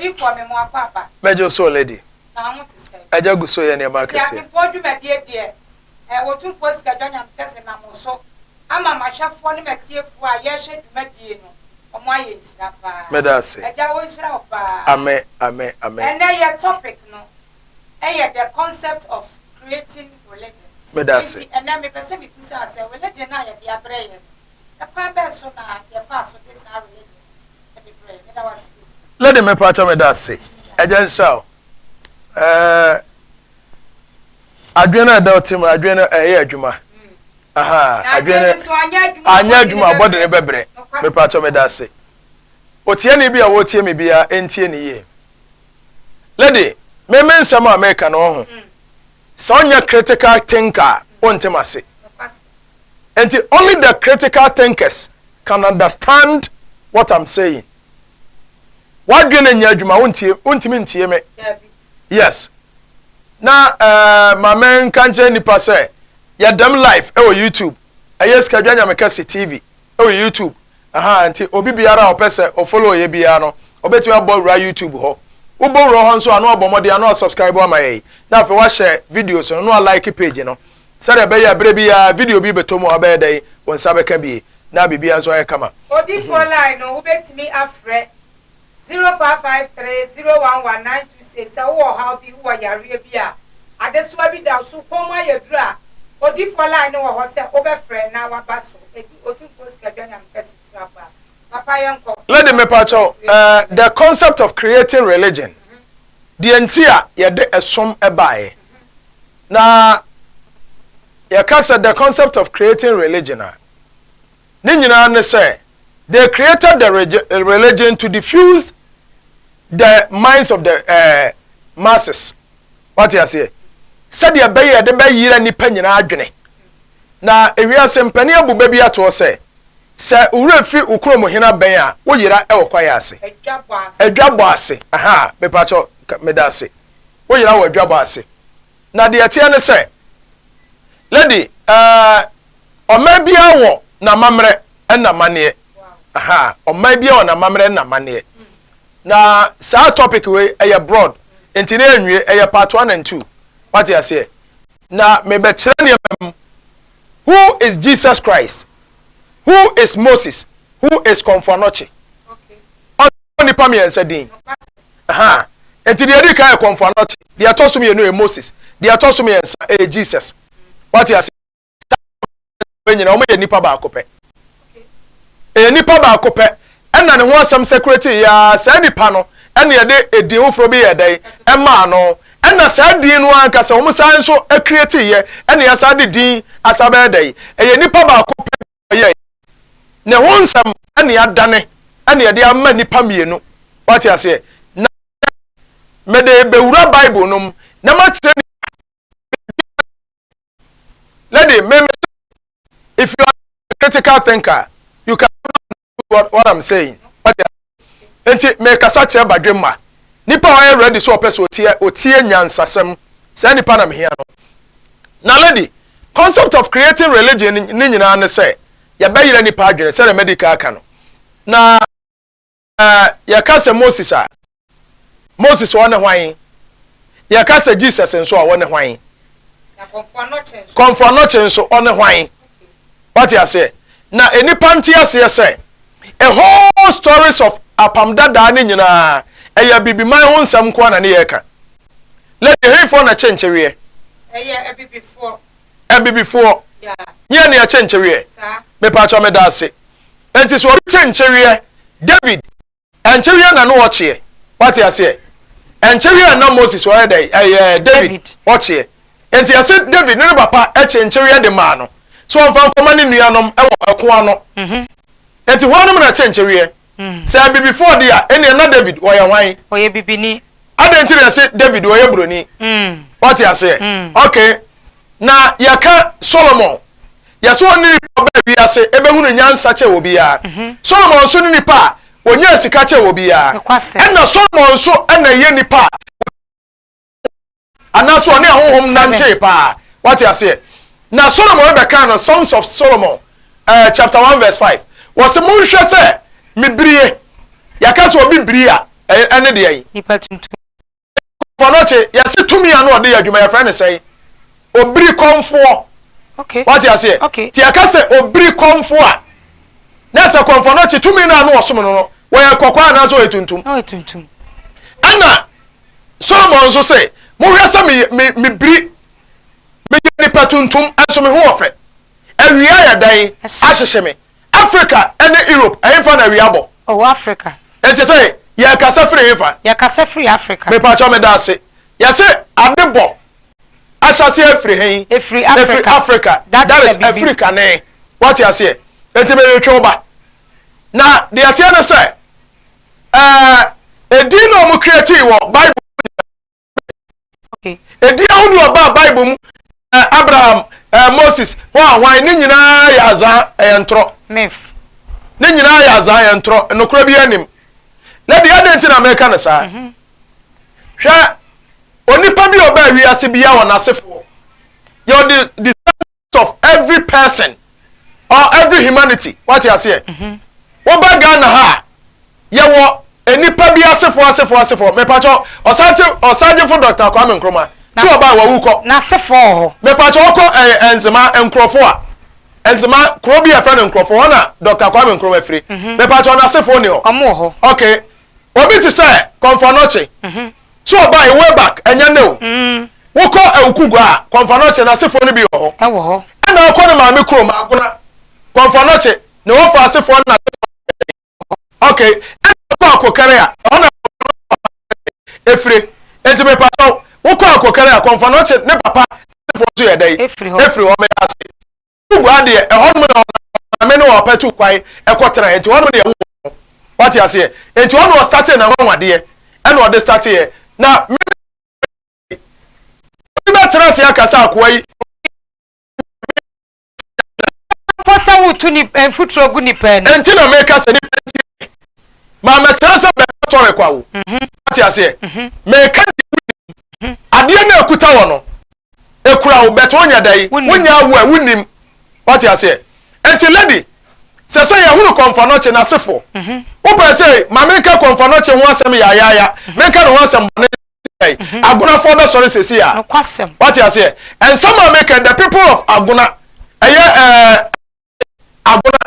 Odiyifoɔ me mo akɔ aba. Mɛgye so lady. Na ho te sɛ. Agya gu so yɛ nneɛma akɛseɛ. Teasefoɔ dwumadie deɛ, Otumfoɔ Sikadwa Nyame kɛse nam wo so ama m'ahwɛfoɔ ne m'atiefoɔ a yɛrehwɛ dwumadie no, wɔn ayɛ nhyira paa. Meda ase. Agya wɔnhyira wo paa. Amen, amen, amen. Ɛnnɛ yɛ topic no ɛyɛ the concept of creating religion. Meda ase. Enti ɛnnɛ mepɛ sɛ mebisa sɛ religion no a yɛde abrɛ yɛn no, ɛkwan bɛn so na yɛfaa so de saa religion no de brɛ yɛn? Meda wo ase bebree. Lady mepakyɛw meda ase. Agya nhyira wo. Ɛɛ adwene no a ɛda wo tirim no adwene no ɛyɛ adwuma. Aha adwene no anyɛ adwuma abɔde ne bɛbrɛ. Mepakyɛw meda ase. Otiani bi a wɔretie me biara ntie ne yie. Lady, me me nsɛm a meka no ɔho. Sɛ ɔnyɛ critical thinker a, wonte m'ase. Nti only the critical thinkers can understand what I'm saying. W'adwene nyɛ adwuma, wontie, wontumi ntie me. Yes. Na eh, ma menka nkyerɛ nnipa sɛ yɛdam live ɛwɔ YouTube. Ɛyɛ Sikadwa Nyame Kɛse TV ɛwɔ YouTube. Aha, nti obi biara a ɔpɛ sɛ ɔfollow yɛ biara no, ɔbɛtumi abɔ wura YouTube hɔ. Wobɔ wura hɔ nso a, na wabɔ mmɔden a na wasubscribe ama yɛn. Na afei wahyɛ videos no, na walike page no. Sɛdeɛ ɛbɛyɛ a berɛ biara video bi bɛtɔ mu a wobɛyɛ dɛn, wo nsa bɛka bie. Na biribiara nso ayɛ kama. Odifoɔ line no wobɛtumi afrɛ 0553 011 926 sɛ wowɔ ɔhaw bi, wowɔ yareɛ bi a adesoa bi da wo so, kɔn mu ayɛ duru a, odifoɔ line no wɔ hɔ sɛ wobɛfrɛ na waba so. Edi Otumfoɔ Sikadwa Nyame kɛse nhyira paa. Papa yɛnkɔ. Lady mepakyɛw eh, the concept of creating religion, deɛ nti a yɛde ɛsom baeɛ. Na yɛka sɛ the concept of creating religion a, ne nyinaa ne sɛ they created the religion to diffuse the minds of the masses. Wate aseɛ? Sɛdeɛ ɛbɛyɛ yɛde bɛyera nnipa nyinaa adwene. Na ewiase mpanin abu bɛ bi atoɔ sɛ, sɛ wo werɛ fi wo kurom hene abɛn a, woyera wɔ kwaeɛ ase. Adwa bɔ ase. Aha, mepakyɛ, meda ase. Woyera wɔ adwa bɔ ase. Na deɛ ɛteɛ ne sɛ, lady, ɛɛ, ɔman biara wɔ n'amammerɛ ɛna amanneɛ. Aha, ɔman biara wɔ n'amammerɛ ɛna amanneɛ. Na saa topic wei ɛyɛ broad, nti ne ɛnwie, ɛyɛ part one and two. Wate aseɛ? Na mebɛkyerɛ nneɛma mu. Who is Jesus Christ? Who is Moses? Who is Komfo Anokye? Ɔno nnipa mmiɛnsa din. Aha. Nti deɛ ɛdi kan yɛ Komfo Anokye, deɛ ɛtɔ so mmienu yɛ Moses, deɛ ɛtɔ so mmiɛnsa ɛyɛ Jesus. Wate aseɛ? Saa nyinaa wɔn yɛ nipa baako pɛ. Ɛyɛ nipa baako pɛ ɛna ne ho asɛm sɛkurɛti yɛ saa nipa no ɛna yɛde edin foforɔ bi yɛ dɛn ɛmaa no ɛna saa din no ankasa wɔn san nso ɛkirɛti yɛ ɛna yɛsan de din asa bɛyɛ dɛn ɛyɛ nipa baako pɛ yɛ ne ho nsɛm ɛna yɛadane ɛna yɛde ama nipa mmienu. Wate aseɛ? Na mede bɛwura Bible no mu na makyerɛ lady me me if you are a critical thinker, you can what I'm saying. Nti me kasa kyerɛ badwemma nipa a ɔyɛ ready sɛ ɔpɛ sɛ otie otie nyansasɛm, saa nipa na mehia no. Na lady, concept of creating religion ne nyinaa ne sɛ yɛbɛyerɛ nipa adwene sɛdeɛ medical aka no. Na yɛka sɛ Moses a, Moses ɔne hwan? Yɛka sɛ Jesus nso a, ɔne hwan? Kɔmfo Anɔkye nso ɔne hwan? Wate aseɛ? Na nnipa nte aseɛ sɛ a whole stories of apam dadaa ne nyinaa ɛyɛ abibiman ho nsɛm nko na ne yɛka. Lady, hefoɔ na kyenkyeweɛ? Ɛyɛ abibifoɔ. Abibifoɔ. Nyɛ ne ɛkyenkyeweɛ. Mepatwa meda ase. Enti sɛ obi kye nkyeweɛ, David, nkyeweɛ na no ɔkyeɛ. Wate aseɛ? Nkyeweɛ na Moses ɔyɛ dɛ, ɛyɛ David ɔkyeɛ. Enti ɛsɛ David ne ne papa kye nkyeweɛ de maa no sɛ ɔmfa nkɔma ne nuanom wɔ ɛko ano. Enti hwannom na ɛkye nkyeweɛ? Sɛ abibifoɔ de a, ɛnneɛ na David ɔyɛ hwan? Ɔyɛ bibini. Adɛn nti na yɛse David ɔyɛ buroni? Wate aseɛ? Okay. Na yɛka Solomon, yɛse ɔne nipa a ɔbaa wiase ɛbɛhunu nyansa kyɛn obiara. Solomon nso ne nipa a ɔnyaa sika kyɛn obiara. Ɛna Solomon nso na ɛyɛ nipa a anaasɛ ɔne ahonhom nantee paa. Wate aseɛ? Na Solomon bɛkaa no Songs of Solomon chapter 1 verse 5. Wɔse monhwɛ sɛ mebirie. Yɛka sɛ obi biri a, Ɛne deɛn? Nipa tuntum. Kɔmfoɔ Anɔkye, yɛse tumi a na ɔde yɛ adwuma yɛfrɛ no sɛn? Obiri kɔmfoɔ. Okay. Wate aseɛ? Okay. Nti yɛka sɛ obiri kɔmfoɔ a, na ɛsɛ Kɔmfoɔ Anɔkye tumi no a na ɔsom no no, wɔyɛ kɔkɔɔ anaasɛ ɔyɛ tuntum? Na ɔyɛ tuntum. Ɛna Solomon nso se, mohwɛ sɛ me, me, mebiri, meyɛ nipa tuntum, nso me ho wɔ fɛ. Awia yɛ dɛn? Ahyehye me. Africa ne Europe, ɛhefa na awia bɔ? Oh, Africa. Enti sɛ yɛkasa firi hefa? Yɛkasa firi Africa. Mepakyɛw meda ase. Yɛse ade bɔ ahyɛaseɛ afiri hen? Ɛfiri Africa. Ɛfiri Africa. That That is is abibi. afiri kane. Wate aseɛ? Enti meretwe wo ba. Na deɛ ɛteɛ ne sɛ, ɛɛ, edin na wɔn create wɔ Bible mu nyinaa. Edin ahodoɔ a ɛbaa Bible mu, Abraham, Moses, hwan hwan, ne nyinaa yɛ azaa, ɛyɛ ntorɔ. Myth. Ne nyinaa yɛ azaa, ɛyɛ ntorɔ, nokorɛ biara nnim. Na deɛ adɛn nti na meka no saa? Hwɛ, onipa bi a ɔbaa wiase biara wɔ n'asefoɔ. Yɛwɔ the descendants of every person or every humanity. Wate aseɛ? Woba Ghana ha a, yɛwɔ nnipa bi asefoɔ asefoɔ asefoɔ. Mepakyɛw, ɔsagye ɔsagyefo Dr. Kwame Nkrumah, sɛ ɔbaa wawu kɔ. N'asefoɔ wɔ hɔ. Mepakyɛw, wokɔ ɛɛ Nzema nkurɔfoɔ a, Nzema kuro bi a yɛfrɛ no nkurɔfoɔ, hɔ na Dr. Kwame Nkrumah firi. Mepakyɛw, n'asefoɔ ni hɔ? Wɔn wɔ hɔ. Okay. Obi te sɛ Komfo Anokye, sɛ ɔbae way back, ɛnyɛ nnɛ o. Wokɔ Awukugua a, Komfo Anokye n'asefoɔ no bi wɔ hɔ. Ɛwɔ hɔ. Ɛna wokɔ ne maame kurom, Agona, Komfo Anokye, ne wɔfa asefoɔ ne n'asefoɔ no wɔ hɔ. Okay, ɛna wokɔ Akokɛrɛ a, ɛhɔ na Komfo Anokye papa efire. Enti mepakyɛw, wokɔ Akokɛrɛ a, Komfo Anokye ne papa asefoɔ nso yɛ dɛn? Efiri hɔ. Efiri hɔ, meda ase. Gua deɛ, ɛhɔnom na ɔmaame ne ɔpɛ tu kwan kɔ tenaeɛ, nti hɔnom na yɛwoo no. Wate aseɛ? Nti hɔ na ɔstartee n'anwanwadeɛ, ɛna ɔde starteeɛ. Na me obi bɛtena ase aka sɛ akoa yi. Mpo sɛ wotu mfuturo gu nipa anim. Nti na meka sɛ nipa ntie me. Mammɛtena sɛ bɛka tɔre kwa o. Wate aseɛ? Meka deɛ wonim. Adeɛ no a ɛkuta wɔ no, ekura wo but wonyɛ dɛn wonyɛ awo a wonim wate aseɛ nti lady sɛ sɛ yɛhunu kɔmfanɔkye n'asefoɔ mhm. wopɛ sɛ ma menka kɔmfanɔkye ho asɛm yayaaya mhm. menka ne ho asɛm bɔne sɛ mhm. agonafoɔ bɛsɔre sɛsi a wate aseɛ nsɛm a meka the people of agona ɛyɛ ɛɛ agona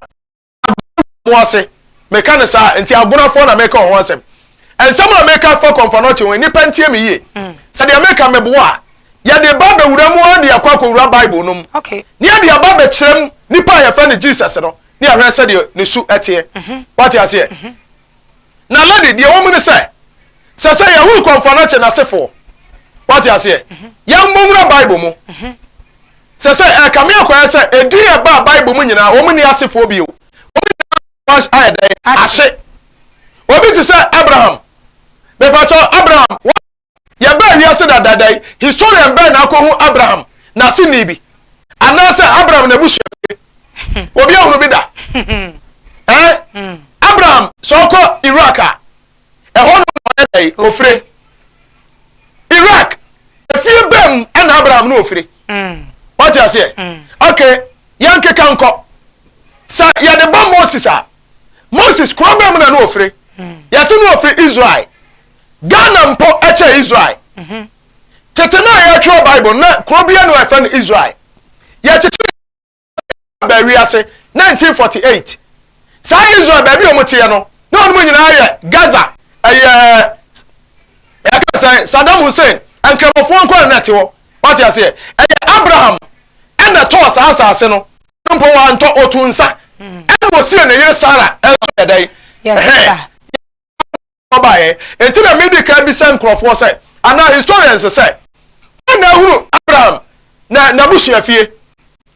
mo ase. Meka no saa nti agonafoɔ na meka wɔn ho asɛm. Nsɛm a meka fa Kɔmfanɔkye ho yi, nnipa ntie me yie. Sɛ deɛ meka meboa a, yɛde ba abɛwura mu ara de akɔ akɔwura Bible no mu. Na yɛde aba abɛkyerɛ mu nipa a yɛfrɛ no Jesus no, na yɛahwɛ sɛdeɛ ne su teɛ. Wate aseɛ? Na lady, deɛ ɛwɔ mu ne sɛ, sɛ sɛ yɛhunu Kɔmfanɔkye n'asefoɔ, wate aseɛ? Yɛmmɔ nwura Bible mu. Sɛ sɛ ɛkame akɔyɛ sɛ edin a ɛbaa Bible mu nyinaa, wɔn nni asefoɔ bio. Wɔn nyinaa ayɛ dɛn? Ahye. Obi te sɛ Abraham. Mepakyɛw, Abraham, wɔn yɛbaa wiase dadaada yi, historian bɛn na akɔhu Abraham n'aseni bi? Anaasɛ Abraham n'abusuafie? Obi ahunu bi da? Eh? Abraham, sɛ ɔkɔ Iraq a, ɛhɔ no na ɔyɛ dɛn? Ofire. Iraq, efie bɛn mu ɛna Abraham no ofire? Wate aseɛ? Okay, yɛnkeka nkɔ. Sɛ yɛde ba Moses a, Moses kuro bɛn mu na no ofire? Yɛse no ofiri Israel. Ghana mpo ɛkyɛ Israel. Tete no a yɛtwerɛ Bible na kuro bi na wɔfrɛ no Israel. Yɛkyekyere baa wiase 1948. Saa Israel baabi a wɔteɛ no, na wɔn nyinaa yɛ Gaza, ɛyɛ yɛka sɛ Saddam Hussein, nkramofoɔ nko na ɛte hɔ. Wate aseɛ? Ɛyɛ Abraham ɛna tɔɔ saa asase no. No mpo wantɔ, ɔtu nsa. Ɛna ɔsie ne yere Sara nso yɛ dɛn? Yes, ɔbaeɛ. Enti na medi kan bisa nkurɔfoɔ sɛ, anaa historians sɛ, Hwan na ahunu Abraham na n'abusuafie?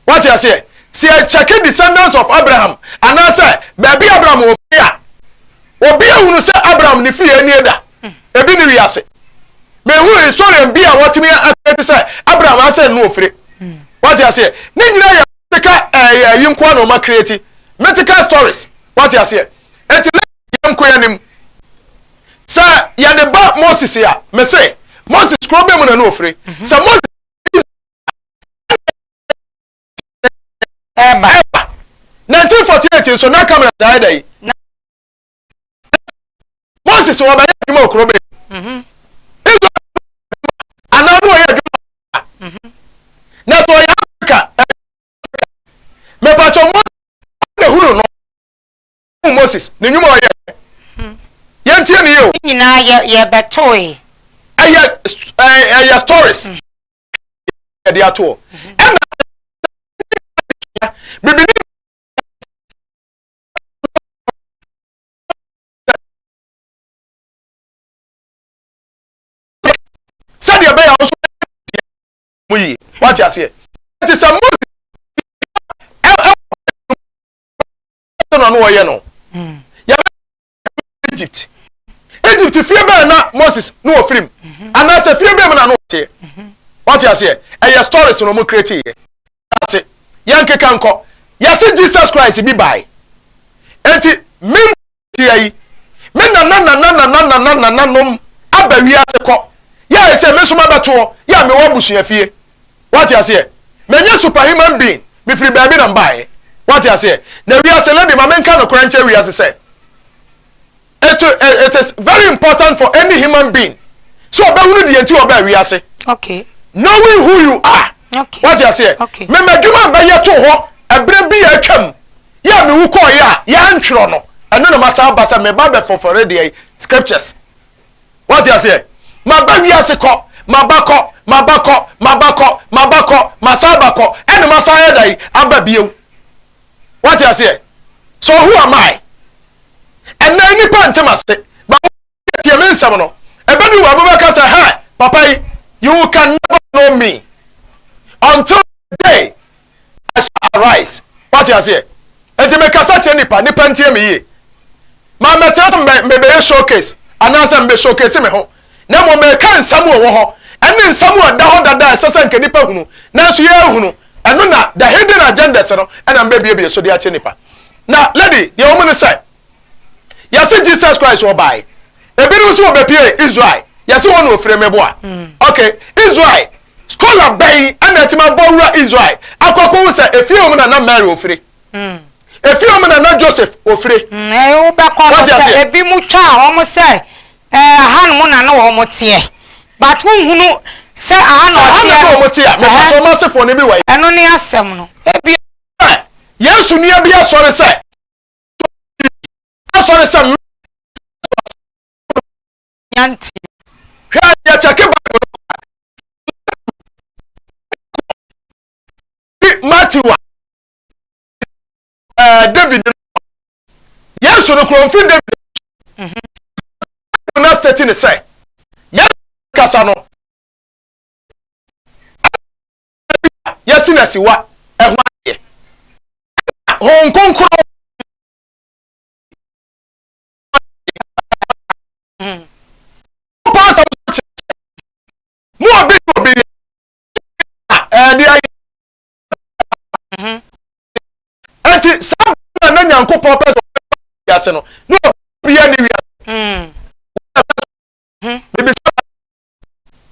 Wate aseɛ? Sɛ yɛkyɛke descendants of Abraham, anaasɛ baabi a Abraham wɔ fie a, obi ahunu sɛ Abraham ne fie nie da. Ebi ne wiase. Menhunu historian bi a wɔtumi akredi sɛ Abraham asɛn no ofire. Wate aseɛ? Ne nyinaa yɛ mythical ɛyɛ ayi nkoa na wɔn create mythical stories. Wate aseɛ? Enti yɛnkɔ yɛn anim. Sɛ yɛde ba Moses a, mese Moses kuro bɛ mu na ne ofiri. Mhm. Sɛ Moses ɛba 1948 nso na kamera saa ɛda yi. Moses Moses wɔbɛyɛ adwuma wɔ kuro bɛn mu? Israel anaa no ɔyɛ adwuma na sɛ ɔyɛ Africa mepatwɔ Moses na hunu no Moses ne nnwuma ɔyɛ yɛntie ne yie o. Ne nyinaa yɛ yɛbɛtoe. Ɛyɛ ɛyɛ stories yɛde atoɔ ɛna bibini sɛdeɛ ɛbɛyɛ a nso mu yie wate aseɛ nti sɛ Moses ɛwɔ na no ɔyɛ no yɛbɛ Egypt Egypt fie bɛn na Moses no wɔ firim anaasɛ fie bɛn mu na no ɔteɛ wate aseɛ ɛyɛ stories na ɔmo create yɛ ase yɛnkeka nkɔ yɛse Jesus Christ bi bae enti me tia yi me nana nana nana nana nana nom aba wiase kɔ yɛ ayɛ sɛ me nso mabɛtoɔ yɛ a mewɔ abusua fie wate aseɛ menyɛ superhuman being mefiri baabi na mbaeɛ wate aseɛ na wiase lady ma menka nokorɛ nkyɛ wiase sɛ it, it is very important for any human being sɛ ɔbɛhunu deɛ nti ɔbaa wiase okay. Knowing who you are okay. Wate aseɛ okay. Memadwuma mbɛyɛ to hɔ ɛberɛ bi a atwam yɛ a mewu kɔɔyɛ a yɛantwerɛ no ɛno na masa aba sɛ meba bɛfɔfɔre deɛ scriptures wate aseɛ maba wiase kɔ maba kɔ maba kɔ maba kɔ maba kɔ masa aba kɔ ɛne masa ayɛ da yi aba bio wate aseɛ. So who am I? Ɛnna nipa ntem ase ba tie me nsɛm no ɛbɛdu wɔ abɛbɛka sɛ hi papa yi, you can never know me until the day I shall arise. Wate aseɛ nti mekasa kyerɛ nipa nipa ntie me yie maa mɛtena sɛ mebɛyɛ showcase anaasɛ mbɛ showcase me ho na mmom meka nsɛm a ɛwɔ hɔ ɛne nsɛm a ɛda hɔ dada a ɛsɛ sɛ nka nipa hunu nanso yɛhunu ɛno na the hidden agendas no ɛna mbɛbiebie so de akyerɛ nipa. Na lady deɛ wɔn ne sɛ yɛse Jesus Christ ɔbae ebinom nso wɔbɛpie Israel yɛse wɔn na ofire meboa. Okay, Israel scholar bɛn ɛna ɛtumi abɔ wura Israel akɔkɔ sɛ efie wɔn na na Mary ofire efie wɔn na na Joseph ofire? Ɛɛ wobɛkɔ no Wate sɛ aseɛ? Ebi mu twa a wɔn sɛ ɛɛ ahanom na ne wɔn teɛ but wohunu sɛ aha na sɛ ha na ɔteɛ na no wɔn te a mepɛ sɛ wɔn asefoɔ no bi wɔ yi. Ɛno ne asɛm no ebi. Sɛ Yesu nua bi asɔre sɛ Nyante. Hwɛ yɛkyɛke Bible no Matthew a David no Yesu no kuro mfiri David na sɛti ne sɛ Yesu kasa no yɛsi na siwa ɛho adeɛ Honhom Kronkron paa asɛm so kyerɛ sɛ mo obi ne obi yɛ ɛde ayɛ nti saa bere na Nyankopɔn pɛ sɛ ɔbɛba wiase no na obi yɛ ne wiase bibisa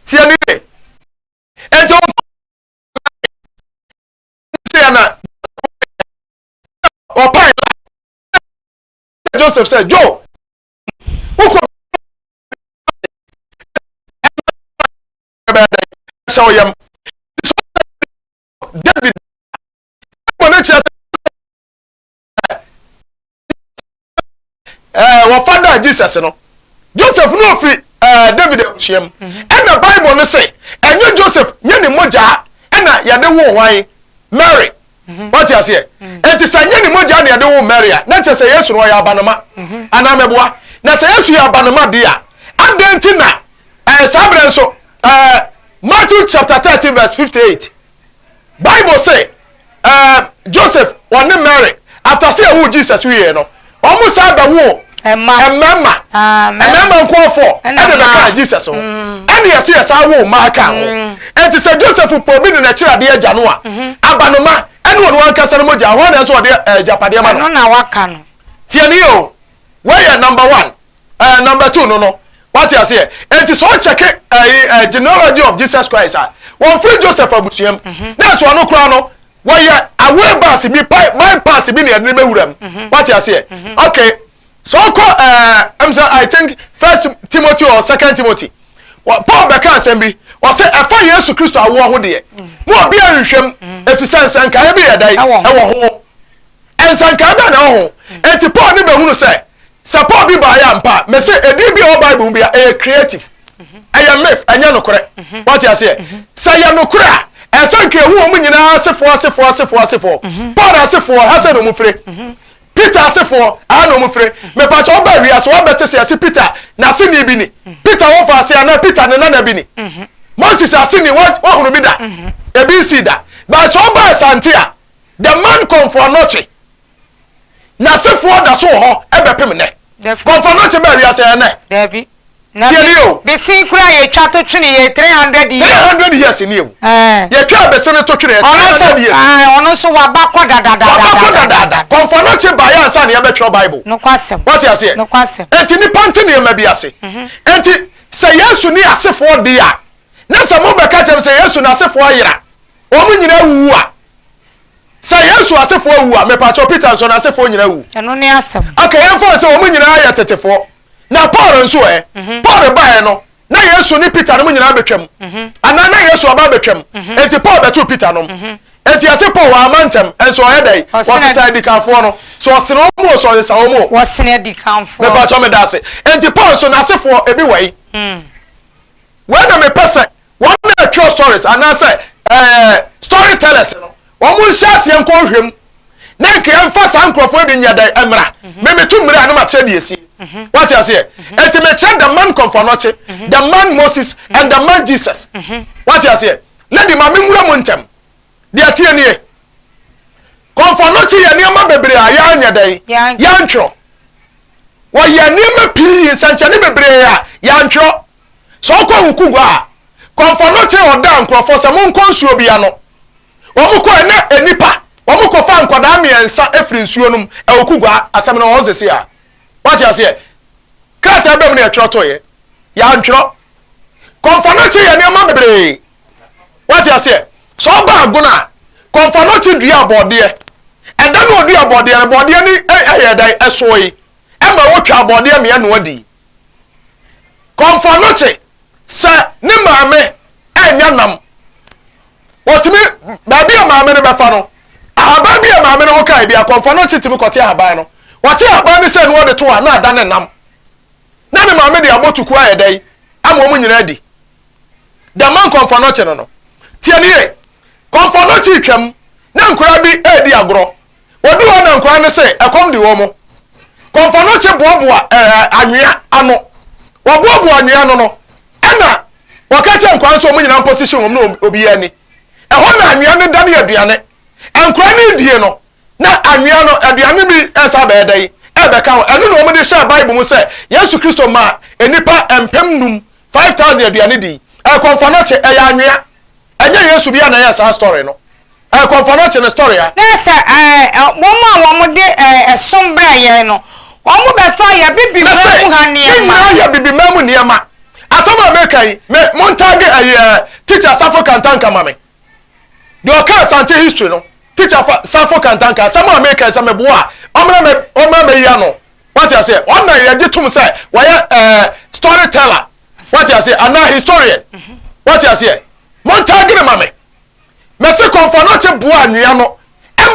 tie ne ye nti wɔn sɛ yɛ na ɔpae Joseph sɛ Joe wokɔ bɛyɛ dɛ hyɛ wo yam David bɔ ne kyerɛ sɛ wɔfa da Jesus no Joseph no ofiri David abusua mu ɛna Bible no sɛ ɛnyɛ Joseph nyɛ ne mogya ɛna yɛde wo hwan Mary wate aseɛ enti sɛ nyɛ ne mogya na yɛde wo Mary a na kyerɛ sɛ Yesu no ɔyɛ abanoma anaa mɛboa na sɛ Yesu yɛ abanoma deɛ a adɛn nti na saa berɛ nso Matthew chapter 13 verse 58 Bible say Joseph ɔne Mary after sɛ ɛwo Jesus wie no wɔn saa bɛwo mmarima mmarima nkoafo ɛna bɛka Jesus ho ɛna yɛsɛ yɛsa wo mmaa ka ho ɛnti sɛ Joseph pɔ obi de n'akyiri adeɛ agya no a abanoma ɛne ɔno ankasa no mogya hɔ na ɛsɛ ɔde agyapadeɛ ma no. Ɛno na waka no. Tie ne yɛ o wɔyɛ number one number two no wate aseɛ enti sɛ ɔkyɛke ɛyi genealogy of Jesus Christ a wɔn firi Joseph abusua mu na ɛsɛ ɔno koraa no wɔyɛ away bus bi bypass bi na yɛde ne bɛwura mu wate aseɛ okay. Sɛ ɔkɔ ɛɛ ɛm sɛ I think First Timothy or Second Timothy, wɔ Paul bɛka asɛm bi, ɔsɛ ɛfa Yesu Kristo awoɔ ho deɛ, mo obi anhwehwɛ mu, efisɛ nsɛnkaeɛ bi yɛ dɛn? Ɛwɔ ho. Nsɛnkaeɛ bɛn na ɛwɔ ho? Enti Paul ne bɛhunu sɛ, sɛ Paul bi baeɛ ampa a, mese edin bi a ɛwɔ Bible mu bia, ɛyɛ creative. Ɛyɛ myth, ɛnyɛ nokorɛ. Wate aseɛ? Sɛ ɛyɛ nokorɛ a, ɛsɛ nka ehu wɔn nyinaa asefoɔ asefoɔ asefoɔ asefoɔ. Paul asefoɔ, ha sɛ na wɔn fire. Peter asefoɔ, aha na wɔn fire. Mepakyɛ wobaa wiase, woabɛte sɛ yɛse Peter n'aseni bi ni. Peter wɔfa ase anaa Peter ne nana bi ni. Moses aseni, woahunu bi da? Ebi nsii da. But sɛ wobaa Asante a, The man Komfo Anokye n'asefoɔ da so wɔ hɔ bɛpem nnɛ. Komfo Anokye baa wiase ɛyɛ nnɛ? Dabi. Na Tie nie o. Bese koraa yɛtwa to twene yɛ 300 years. 300 years nie o. Ɛɛ. Yɛtwaa bese no to twene yɛ 300 years. Ɔno nso waba kɔ dadadada. Waba kɔ dadaada. Komfo Anokye baeɛ ansa na yɛbɛtwerɛ Bible. Nokwasɛm. Wate aseɛ? Nokwasɛm. Enti nnipa nte nneɛma bi ase. Enti sɛ Yesu ne asefoɔ deɛ a, na sɛ mobɛka kyerɛ me sɛ Yesu n'asefoɔ ayera, wɔn nyinaa awuwu a, Sɛ Yesu asefoɔ awu a, mepakyɛw, Peter nso n'asefoɔ nyinaa awu? Ɛno ne asɛm. Okay, yɛmfa no sɛ wɔn nyinaa yɛ tetefoɔ. Na Paul nso ɛ? Paul baeɛ no, na Yesu ne Peter nom nyinaa abɛtwam. Anaa na Yesu aba abɛtwam. Enti Paul bɛtoo Peter nom. Enti yɛse Paul wamma ntɛm, nso ɔyɛ dɛn? Ɔsesa adikanfoɔ no. So ɔsene wɔn o, so ɔsesa wɔn o? Wɔsene adikanfoɔ. Mepakyɛw, meda ase. Enti Paul nso n'asefoɔ, ebi wɔ he? Wei na mepɛ sɛ Wɔn a ɛtwerɛ stories anaasɛ ɛɛ story tellers no, wɔn nhyɛ aseɛ nkɔ nhwɛ mu na nka yɛmfa saa nkurɔfoɔ yi bi nyɛ dɛn mmra. Mhm. Me meto mmiri a na makyerɛ deɛ ɛsie. Mhm. Wate aseɛ? Mhm. Enti mekyerɛ the man Komfo Anokye, the man Moses and the man Jesus. Wate aseɛ? Lady ma menwura mu ntɛm. Deɛ ɛteɛ nie. Komfo Anokye yɛ nneɛma bebree a yɛanyɛ dɛn? Yɛantwerɛ. Wɔyɛ nneɛma pii, nsɛnkyerɛnne bebree a yɛantwerɛ. Sɛ ɔkɔ Awukugua a, kɔmfɔ no kye ɔdaa nkurɔfoɔ sɛ monkɔ nsuo bi ano. Wɔn kɔɛ na nnipa, wɔn kɔfaa nkwadaa mmiɛnsa firi nsuo no mu, Awukugua, asɛm no wɔ hɔ seesei a. Woate aseɛ? Krataa bɛn mu na yɛtwerɛ toeɛ? Yɛantwerɛ. Kɔmfɔ no kye yɛ nneɛma bebree. Woate aseɛ? Sɛ ɔba Agona a, kɔmfɔ no kye dua bɔɔdeɛ. Ɛda no ɔdua bɔɔdeɛ no, bɔɔdeɛ no yɛɛ dɛn? Ɛsoe. Ɛma wɔtwaa bɔɔdeɛ mmeɛ noa dii. Kɔmfoanokye sɛ ne maame annya nam. Wɔtumi, baabi a maame no bɛfa no, ahaban bi a maame no ho kae bi a, Kɔmfoanokye tumi kɔte ahaban no. Wɔte ahaban no sɛ na wɔde to a, na ada ne nam. Na ne maame de abɔ tukuo ayɛ dɛn ama wɔn nyinaa adi. Dɛm Kɔmfoanokye no no. Tie no yie. Kɔmfoanokye retwam, na nkwadaa bi redi agorɔ. Wɔduu hɔ na nkwadaa no se ɛkɔm de wɔn. Kɔmfɔnɔkye boaboa ɛɛ anwea ano. Wɔboaboa anwea ano no, ɛna wɔka kyerɛ nkwadaa no sɛ wɔn nyinaa mposition wɔn na obiara ni. Ɛhɔ na anwea no dane aduane. Nkwadaa no redie no, na anwea no, aduane bi resa abɛyɛ dɛn? Ɛrebɛka ho. Ɛno na wɔde hyɛɛ Bible mu sɛ Yesu Kristo maa nnipa mpemnum, 5,000 aduane dii. Ɛyɛ kɔmfɔnɔkye, ɛyɛ anwea. Ɛnyɛ Yesu biara na ɛyɛɛ saa story no. Ɛɛ kɔmfɔ no kye ne story a. Na sɛ ɛɛ wɔn a wɔn de ɛɛ ɛsom brɛ yɛn no, wɔn bɛfa yɛ bibiman mu ha nneɛma. Ne nyinaa yɛ bibiman mu nneɛma. Asɛm a meka yi, me mo ntaage ɛyi ɛɛ teacher Safo Kantanka ma me. Deɛ ɔka Asante history no, teacher fa Safo Kantanka, asɛm a meka yi sɛ meboa a, ɔmmra mɛ ɔmmra mɛyi ano. Wate aseɛ? Ɔno na yɛgye tom sɛ wɔyɛ ɛɛ story teller. Wate aseɛ? Anaa historian. Wate aseɛ? Mo ntaage no ma me. Mese kɔmfɔnɔkye boa anwea no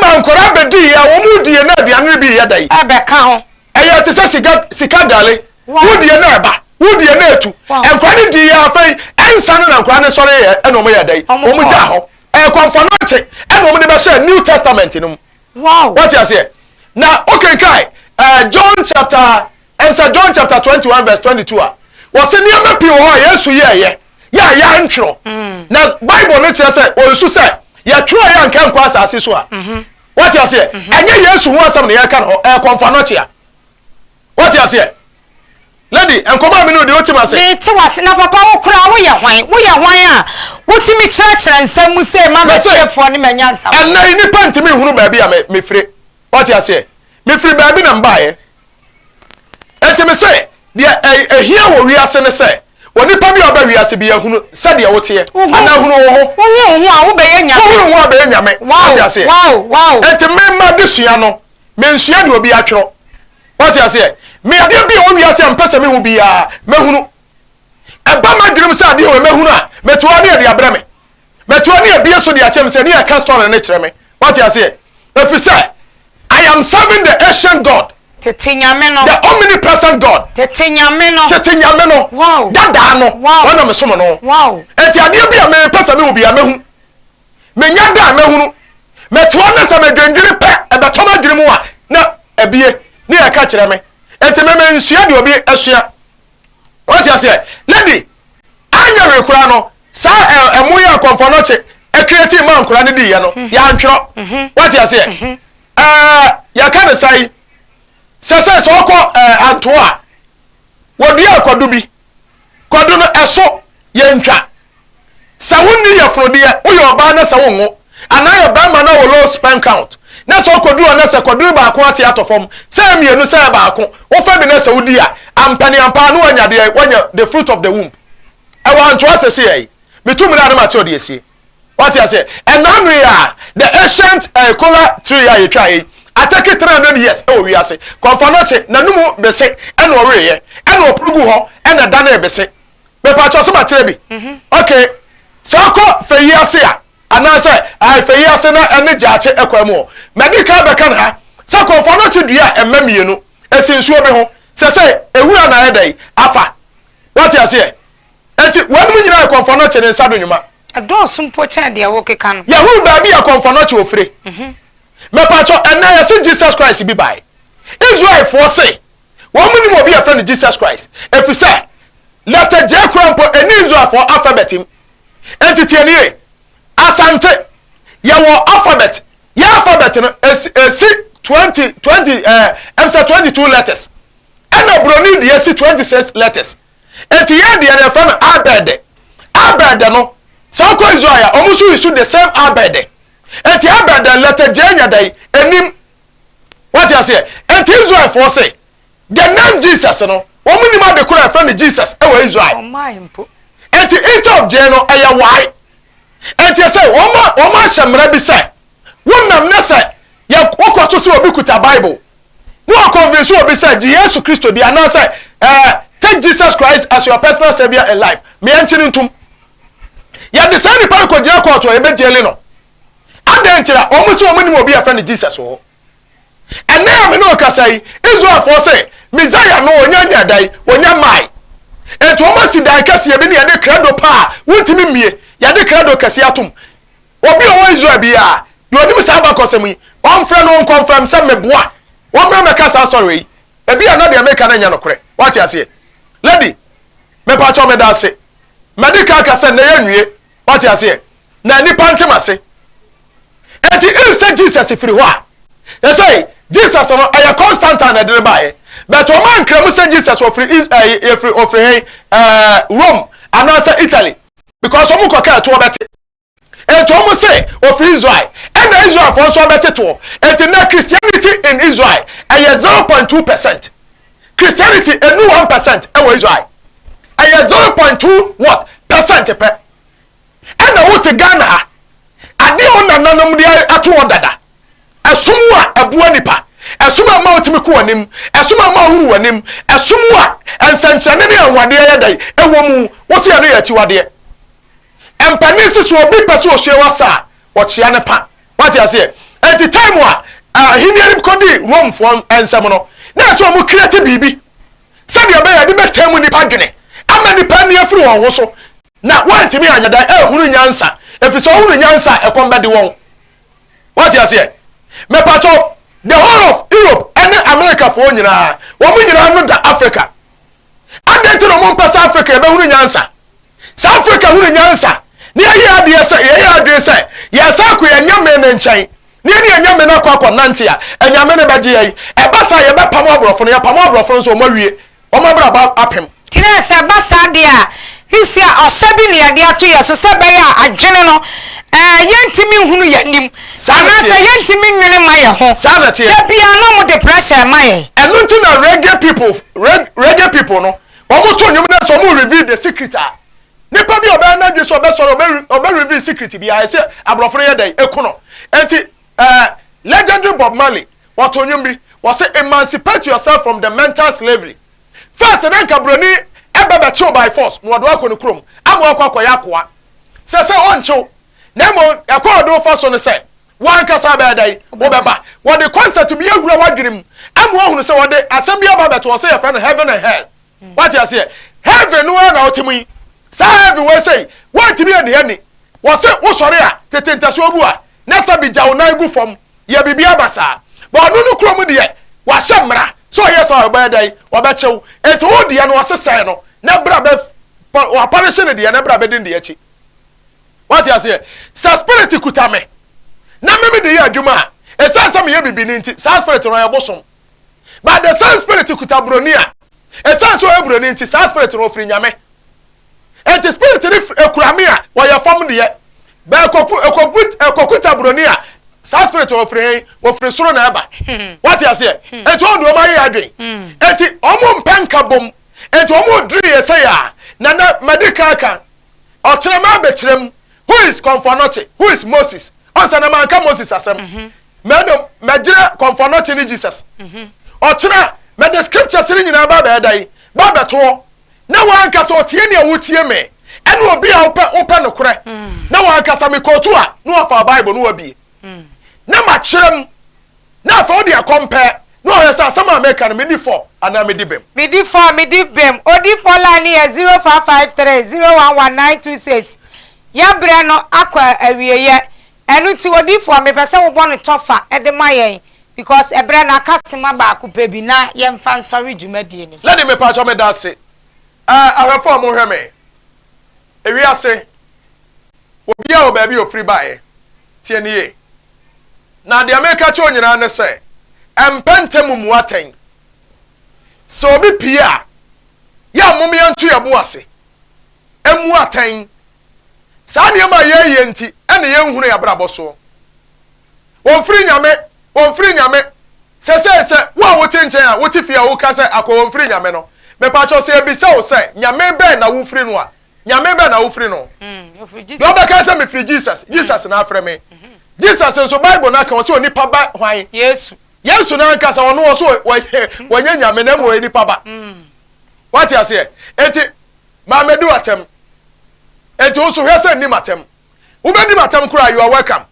ma nkwadaa bɛdiiɛ a wɔn die na aduane no bi yɛ dɛn? Ɛbɛka ho. Ɛyɛ te sɛ sika sika gale. Wodie na ɛba, wodie na ɛtu. Nkwadaa no diiɛ afei ɛnsa no na nkwadaa no sɔre yɛ ɛna wɔn yɛ dɛn? Wɔn gyaa hɔ. Ɛyɛ kɔmfɔnɔkye ɛna wɔn de bɛhyɛɛ New Testament no mu. Wate aseɛ? Na wokenkan ɛɛ John chapter Ɛm sɛ John chapter 21 verse 22 a, wɔse nneɛma pii wɔ hɔ a Yesu yɛɛyɛ yɛ a yɛantwerɛ. Mm. Na Bible no kyerɛ sɛ ɔnsu sɛ yɛtwerɛ yɛ anka nkɔ asase so a. Mm-hmm. Wate aseɛ? Mm-hmm. Ɛnyɛ Yesu ho asɛm na yɛka no hɔ, ɛyɛ kɔmfa a. Wate aseɛ? Lady, nkɔmɔ a me ne wo di, wote m'ase? Mete w'ase. Na papa wo koraa woyɛ hwan? Woyɛ hwan a wotumi kyerɛkyerɛ nsɛm mu sei ma m'atiefoɔ ne m'anyansafoɔ? Ɛnnɛ yi nnipa ntumi nhunu baabi a mefire. Wate aseɛ? Mefiri baabi na mebaeɛ. Enti mese, deɛ ɛhia wɔ wiase ne sɛ, onipa bi a ɔba wiase biara hunu sɛdeɛ woteɛ, anaa hunu wo ho. Wohunu wo ho a, wobɛyɛ nyame. Wohunu wo ho a, bɛyɛ nyame. Wow, Wate aseɛ? wow, wow. Enti me m'adesua no, mensua deɛ obi atwerɛ. Wate aseɛ? Me adeɛ bi a ɛwɔ wiase a mpɛ sɛ mehu biara, mɛhunu. Ɛba m'adwenem sɛ adeɛ wei mɛhunu a, mete hɔ ne yɛde abrɛ me. Mete hɔ ne yɛbie so de akyerɛ me sɛ ne yɛka story no kyerɛ me. Wate aseɛ? Ɛfiri sɛ, I am serving the ancient God. Tete Nyame no. The omnipresent God. Tete Nyame no. Tete Nyame no. Wow. Dadaa no. Wow. Wɔn na mesom no. Wow. Enti adeɛ bi a mepɛ sɛ mehu biara mɛhu. Menya da a mɛhunu. Mete hɔ na sɛ medwendwene pɛ, ɛbɛtɔ m'adwene mu a, na abie, ne ɛka kyerɛ me. Enti me mensua deɛ obi asua. Wote aseɛ? Lady, anyɛ hwee koraa no, saa ɛ, ɛmo yi a kɔmfɔnɔkye ɛcreate maa nkwadaa no diiɛ no, yɛantwerɛ. Wote aseɛ? Ɛɛ, yɛka no sɛn? Sɛ sɛ sɛ ɔkɔ ɛɛ Antoa a, wɔdua kwadu bi. Kwadu no, ɛso, yɛntwa. Sɛ wonni yafunu deɛ, woyɛ ɔbaa na sɛ wonwo, anaa yɛ barima na wɔ low sperm count, na sɛ ɔkɔduru hɔ na sɛ kwaduru baako ate atɔ fam, sɛ ɛyɛ mmienu sɛ ɛyɛ baako, wofa bi na sɛ wodi a, ampaniampa ara na woanya deɛ, woanya the fruit of the womb. Ɛwɔ antoa seseɛ yi. Metu mmira a na mate ɔde asie. Wate aseɛ? Ɛna ano yi a, the ancient eh, kola tree a yɛtwaeɛ yi, atake 300 years ɛwɔ wiase. Kɔmfanɔkye, n'anum bese ɛna ɔweeɛ, ɛna ɔporo gu hɔ, ɛna ɛdanee bese. Mepakyɛw sɛ makyerɛ bi? Okay, sɛ ɔkɔ fɛ yi ase a, anaasɛ ae fɛ yi ase na ɛne gyaakye ɛkwan mu hɔ. Madi kan bɛka no ha sɛ kɔmfoanɔkye dua a ɛmma mmienu, ɛsi nsuo bi ho, sɛ sɛ ewura na ayɛ dɛn afa. Wate aseɛ? Enti weinom nyinaa yɛ kɔmfoanɔkye ne nsa do nnwuma. Ɛdɔɔso mpo kyɛn deɛ wokeka no. Yɛhunu baabi a kɔmfoanɔkye ofire. Mepakyɛw, ɛnnɛ yɛse Jesus Christ bi bae. Israelfoɔ se Wɔn nim obi a yɛfrɛ no Jesus Christ, efisɛ lɛtɛ J koraa mpo nni Israelfoɔ alphabet mu. Enti tie nie, Asante, yɛwɔ alphabet, yɛn alphabet no esi esi 20, 20, ɛɛ, ɛm sɛ 22 letters, ɛna Buroni deɛ si 26 letters. Enti yɛn deɛ no yɛfrɛ no abɛɛdɛ. Abɛɛdɛ no, sɛ wokɔ Israel a, wɔn nso use the same abɛɛdɛ. Enti abɛɛdɛ lɛtɛ J nyɛ dɛn? Enim. Wate aseɛ? Enti Israelfoɔ se, the name Jesus no, wɔn nim ade koro a yɛfrɛ no Jesus wɔ Israel. Ɔmmae mpo. Enti instead of J no, ɛyɛ Y. Enti ɛsɛ wɔn a wɔn ahyɛ mmara bi sɛ, wonam na sɛ yɛ wokɔto sɛ obi kuta Bible na wɔconvince obi sɛ gye Yesu Kristo di anaasɛ ɛɛ take Jesus Christ as your personal saviour in life, meɛ nkye no ntom. Yɛde saa nipa no kɔgyina kɔɔto a yɛbɛgyeli no. Adɛn ntira? Wɔn se wɔn nim obi a yɛfrɛ no Jesus wɔ hɔ. Ɛnnɛ a me ne wo kasa yi, Israelfoɔ se Messiah no ɔnya nyaa dan, ɔnya mmae. Enti wɔn asi dan kɛseɛ bi ne yɛde krado paa a wontumi mmie, yɛde krado kɛseɛ atom. Obi a ɔwɔ Israel biara, deɛ ɔnim saa abakɔsɛm yi, ɔmfrɛ no ɔnkɔnfɛm sɛ meboa. Wɔmmra mmɛka saa story yi. Ebia na deɛ meka no nyɛ nokorɛ. Woate aseɛ? Lady, mepakyɛw meda ase. Madi kan aka sɛ nnɛ yɛnwie. Woate aseɛ? Na nnipa nte m'ase. Enti if sɛ Jesus firi hɔ a, yɛsɛ Jesus no ɛyɛ Constantine na ɛde no baeɛ. But wɔn ankra mu sɛ Jesus ɔfiri Is ɛɛ yɛfiri ɔfiri hen ɛɛ Rome anaasɛ Italy because wɔn kɔka ɛtoɔ bɛte. Enti wɔn se ɔfiri Israel ɛna Israelfoɔ nso abɛte toɔ. Enti nnɛ Christianity in Israel ɛyɛ 0.2%. Christianity ɛnu 1% ɛwɔ Israel. Ɛyɛ 0.2 what percent pɛ. Ɛna wo te Ghana ha, adeɛ a wo nananom de ato hɔ dada, ɛsom a ɛboa nipa, ɛsom a ɛma wotumi kɔ w'anim, ɛsom a ɛma wohunu w'anim, ɛsom a nsɛnkyerɛnne ne anwanwadeɛ yɛ dɛn ɛwɔ mu, wo se ɛno yɛ akyiwadeɛ. Mpanin se sɛ obi pɛ sɛ ɔsua w'asa a, ɔkyea ne pa. Wate aseɛ? Enti time a ahennie no kɔdii Romefoɔ nsam no, na ɛsɛ wɔn create biribi sɛdeɛ ɛbɛyɛ a ɛde bɛtaa mu nnipa adwene ama nnipa ani afiri wɔn ho so Na wɔantumi anyɛ dɛn anhunu nyansa, ɛfiri sɛ wɔhunu nyansa a, ɛkɔm bɛde wɔn. Woate aseɛ? Mepakyɛw, the whole of Europe ne Americafoɔ nyinaa, wɔn nyinaa no da Africa. Adɛn nti na wɔn mpɛ sɛ Africa yɛbɛhunu nyansa? Sɛ Africa hunu nyansa, na yɛyɛ adeɛ sɛ, yɛyɛ adwene sɛ, yɛsan akɔ yɛn nyame no nkyɛn, na yɛne yɛn nyame no akɔ akɔnante a, anyame no bɛgye yɛn. Ɛba saa a, yɛbɛpamo aborɔfo no, yɛpamo aborɔfo no nso, wɔn awie. Wɔn abrabɔ apem. Kyerɛ sɛ ɛba saa deɛ a, seesei a ɔhyɛ bi na yɛde ato yɛn so sɛ ɛbɛyɛ a adwene no, ɛɛ, yɛntumi nhunu yɛn anim, Saa na anaasɛ ɛteɛ. yɛntumi nnwene mma yɛn ho. Saa na ɛteɛ. Da biara na wɔde pressure rema yɛn. Ɛno nti na reggae people, reg, reggae people no, wɔn to nnwom na sɛ wɔn reveal the secret a, nipa bi a ɔbɛyɛ n'adwene sɛ ɔbɛsɔre, ɔbɛ, ɔbɛ reveal secret biara, ɛsɛ aborɔfo no yɛ dɛn? Eku no. Enti, ɛɛ, legendary Bob Marley, wɔto nnwom bi. Wɔse emancipate yourself from the mental slavery. First na nka broni ɛbɛ bɛkyew by force na wɔde wo akɔ ne kurom ama wakɔ akɔyɛ akoa. Sɛsɛ ɔnkyew na mmom ɛkwan a ɔde wo fa so ne sɛ w'ankasa bɛyɛ dɛn? Wobɛba. Wɔde concept bi awura w'adwene mu ama woahunu sɛ wɔde asɛm bi aba abɛto hɔ sɛ yɛfrɛ no heaven and hell. Wate aseɛ? Heaven no ara na wote mu yi. Saa heaven wei sei, woantumi anni ani. Wɔse wosɔre a, tete ntasuo gu a, na sɛbi gya wo nan gu fam, yɛ biribiara basaa. But ɔno no kurom deɛ, wahyɛ mmara sɛ ɔyɛ saa a ɔbɛyɛ dɛn? Wɔbɛkye wo. Enti wo deɛ no ɔsesɛe no, na bra bɛ, wapanishe ne deɛ na bra bɛdi ne deɛ akyi. Wate aseɛ? Sɛ spirit kuta me, na me mede yɛ adwuma a, ɛsiane sɛ meyɛ bibini nti, saa spirit no ɔyɛ bosom. But the same spirit kuta broni a, ɛsiane sɛ ɔyɛ broni nti, saa spirit no ɔfiri Nyame. Enti spirit no ekura me a, ɔyɛ fam deɛ. But ɛkɔkuta broni a, saa spirit no ɔfiri he? Ɔfiri soro na ɛba. Wate aseɛ? Enti wɔn de wɔn ayɛ adwen. Enti wɔn mpɛ nkabom. Enti wɔn rediri yɛ sɛ yɛ a, Nana madi kan aka, ɔkyerɛ mabɛkyerɛ mu, who is Komfo Anokye, who is Moses? Ɔnsa na manka Moses asɛm. Mɛno mɛgyina Komfo Anokye ne Jesus. Ɔkyena mɛde scriptures no nyinaa ba bɛyɛ dɛn? Ba bɛtoɔ. Na wankasa ɔtie nea wotie me ɛne obi a wopɛ wopɛ nokorɛ. Na wankasa me kootu a na wafa Bible na wabie. Na makyerɛ mu. Na afei wode akɔmpɛɛ na wahwɛ sɛ asɛm a meka no medi fɔ anaa medi bem. Medi fɔ, medi bem. Odi fɔ line no yɛ 0553 011 926. Yɛn berɛ no akɔ awieɛ. Ɛno nti odiyifoɔ mepɛ sɛ wobɔ no tɔfa de ma yɛn because ɛberɛ no aka sima baako pɛ bi na yɛmfa nsɔre dwumadie no so. Lady mepakyɛw medase. Ɛɛ ahwɛfoɔ a mohwɛ me, ewiase obiara wɔ baabi a ofiri baeɛ, tie no yie. Na deɛ meka kyerɛ wo nyinaa ne sɛ, ɛmpɛ ntɛm mmu atɛn. Sɛ obi pie a, yɛ a mom yɛnto yɛn bo ase mmu atɛn. Saa nneɛma a yɛreyɛ nti na yɛnhunu yɛn abrabɔ soɔ. Wɔmfiri Nyame, wɔmfiri Nyame. Sɛsɛɛ sɛ wo a wote nkyɛn a wote fie a woka sɛ akɔ wɔmfiri Nyame no, mepakyɛw sɛ yɛbisa wo sɛ Nyame bɛn na wofiri no a, Nyame bɛn na wofiri no? Deɛ ɔbɛka sɛ mefiri Jesus, Jesus na afrɛ me. Jesus nso Bible no aka ɔsɛ onipa ba hwan? Yesu. Yesu no ankasa ɔno ɔso wɔnyɛ Nyame na mmom ɔyɛ nipa ba. Wate aseɛ? Enti Maa medi w'atɛm. Enti wo nso hwɛ sɛ nni m'atɛm. Wobɛdi m'atɛm koraa a, you are welcome.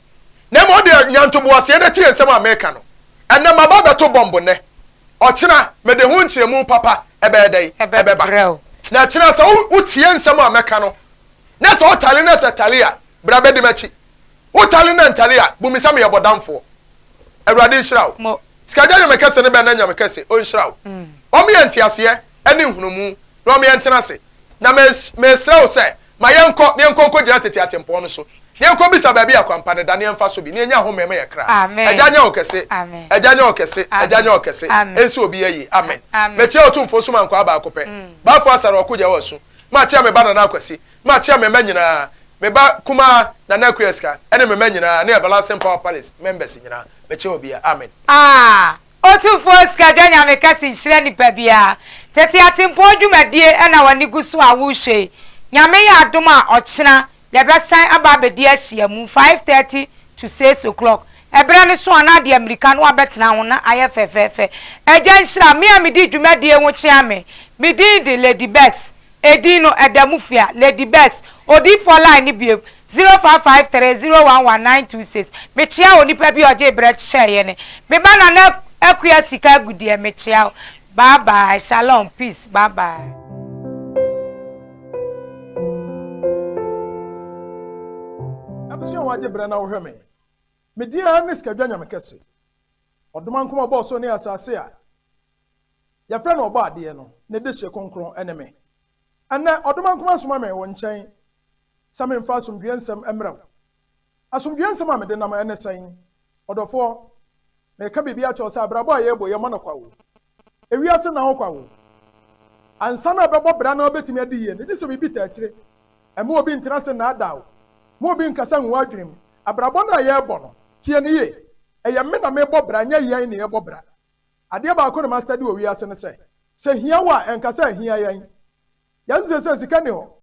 Na mmom wo deɛ nya ntoboaseɛ na tie nsɛm a mereka no. Ɛnnɛ maba abɛto bɔmbo nnɛ. Ɔkyena mede ho nkyerɛmu papa ɛbɛyɛ dɛn? Ɛbɛba. Na ɛkyena sɛ wotie nsɛm a mɛka no, na sɛ wotale na sɛ tale a, bra bɛdi m'akyi. Wotale na ntale a, bu me sɛ meyɛ bɔdamfoɔ. Awurade nhyira wo. Sikadwa Nyame kɛse no bɛn na Nyame kɛse, ɔnhyira wo. Ɔmeyɛ nteaseɛ ne nhunumu na ɔma yɛntena ase. Na mesrɛ wo sɛ, ma yɛnkɔ, na yɛnkɔ nkɔgyina tete atempɔn no so, na yɛnkɔbisa baabi a kwampa no da, na yɛmfa so bi, na yɛnya ahome ma yɛn kra. Agya nyɛ wo kɛse, Agya nyɛ wo kɛse, Agya nyɛ wo kɛse, ɛnsi obiara yie. Amen. Mekyea Otumfoɔ Sumankwaa baako pɛ, Bafo Asare Ɔko Gya Wɔ Asu. Makyea me ba Nana Akwasi, makyea me mma nyinaa, me ba kumaa Nana Akua Sika, ɛne me mma nyinaa, ne Everlasting Power Palace members nyinaa. Mekyea obiara. Amen. Ah! Otumfoɔ Sikadwa Nyame kɛse nhyira nipa biara. Tete atempɔn dwumadie na w'ani gu so a worehwɛ yi. Nyame yɛ adom a ɔkyena yɛbɛsan aba abɛdi ahyiamu 5:30 to 6 o'clock. Ɛberɛ no so a na adeɛ mmirika no abɛtena ho na ayɛ fɛfɛɛfɛ. Agya nhyira me a medi dwumadie ho kyea me. Me din de Lady Becks. Edin no, ɛda mu fua. Lady Becks, odiyifoɔ line no biom, 0553011926. Mekyea onipa bi a ɔgyee berɛ hwɛɛ yɛne. Me ba Nana Akua Sika Agudeɛ, mekyea wo. Bye bye, shalom, peace, bye bye. Abusua a wagye berɛ na wohwɛ me. Me din ara ne Sikadwa Nyame Kɛse. Ɔdomankoma ɔbɔɔ soro ne asase a yɛfrɛ no Ɔbɔadeɛ no, ne dehye kronkron ne me. Ɛnnɛ, Ɔdomankoma asoma me wo nkyɛn sɛ memfa asomdwoeɛ nsɛm mmrɛ wo. Asomdwoeɛ nsɛm a mede nam ne sɛn? Ɔdɔfoɔ, mereka biribi akyerɛ wo sɛ abrabɔ a yɛrebɔ yi, yɛmmɔ no kwa o. Ewiase nna hɔ kwa o. Ansa na ɛbɛbɔ bra na wobɛtumi adi yie no, gye sɛ biribi taa akyire. Mma obi ntena ase nnaadaa wo. Mma obi nkasa ngu w'adwene mu. Abrabɔ no a yɛrebɔ no, tie no yie. Ɛyɛ me na merebɔ bra, ɛnyɛ yɛn na yɛrebɔ bra. Adeɛ baako na mastadi wɔ wiase ne sɛ, sɛ hia wo a, ɛnka sɛ ahia yɛn. Yɛn seesei sika nni hɔ.